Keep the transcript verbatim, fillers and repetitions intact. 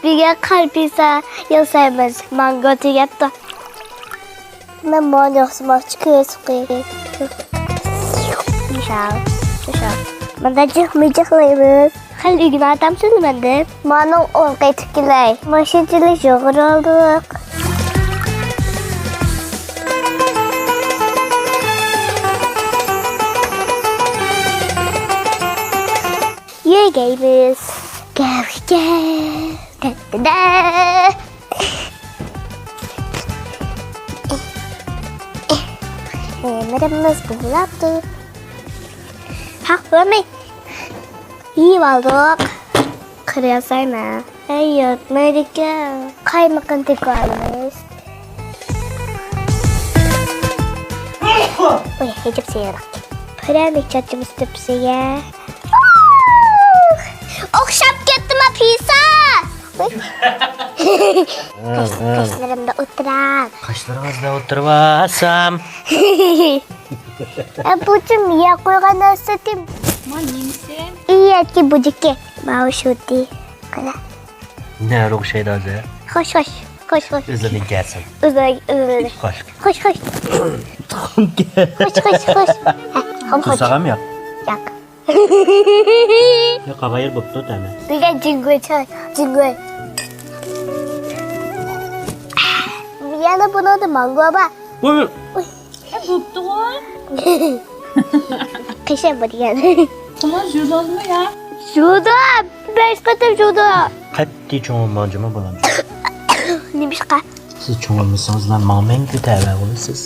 بۈگۈن قار پىسا ياسايمىز. مانگو تۈگەپتۇ. مەن مانا ياسىماقچى كۆسۈقى. ياشاڭ، ياشاڭ. مۇندا جىق مىجىقلايمىز. خېلى ئۆگىنىۋاتامسىز مەندىن؟ مانىڭ ئون قېتىپ كېلەي. ماشىنىچىلىك يۇغۇرۇلدۇق. يۆگەيمىز. گەۋ، گەۋ. دە، دە، دە. ئۆمرىمىز بولاپتۇ. ھەق بولماي. يېيىۋالدۇق. قىرى ياسايمەن. ھەي، ياتمايدىكەن. قايمىقىنى تېگىۋالىمىز. ئۇي، ھېجىپ سېرىق. پىرەنىك چاچىمىز تۆپىسىگە. ئوخشاپ كەتتىما پىسا. قاش-، قاشلىرىمدا ئولتۇرام. قاشلىرىڭىزدا ئولتۇرۇۋالسام. ئە، بۇچۇم يەپ قويغان نەرسىتىم. ما نېمىسى؟ ئىيەتكى بۇجۇكى. ماۋۇ شۇتى. قارا. نەگە ئوخشايدۇ ھازىر؟ خوش، خوش. خوش، خوش. ئۆزلىرىنىڭ كەلسۇن. ئۆزلىرى، ئۆزلىرى. خوش. خوش، خوش. تۇخۇم كەل. خوش، خوش، خوش. ھە، خوش، خوش. تۇساغام ياق. ياق. ياق، قاغايىر بوپتۇ تەمى. بىزگە جىڭگۇي چاي، جىڭگۇي. يەنە بۇنىڭدا مانگو بار. بۇ ئۇي. ئە، بوپتىغۇ. قېشەڭ بۇ دېگەن. قۇمۇر جۇدۇڭىزمۇ يا؟ جۇدۇم. بەش قېتىم جۇدۇم. قەتئىي چوڭ بولمىغان جۇمۇ بولامدۇ؟ نېمىشقا؟ سىز چوڭ بولمىسىڭىزلا ماڭا مەڭگۈ تەۋە بولىسىز.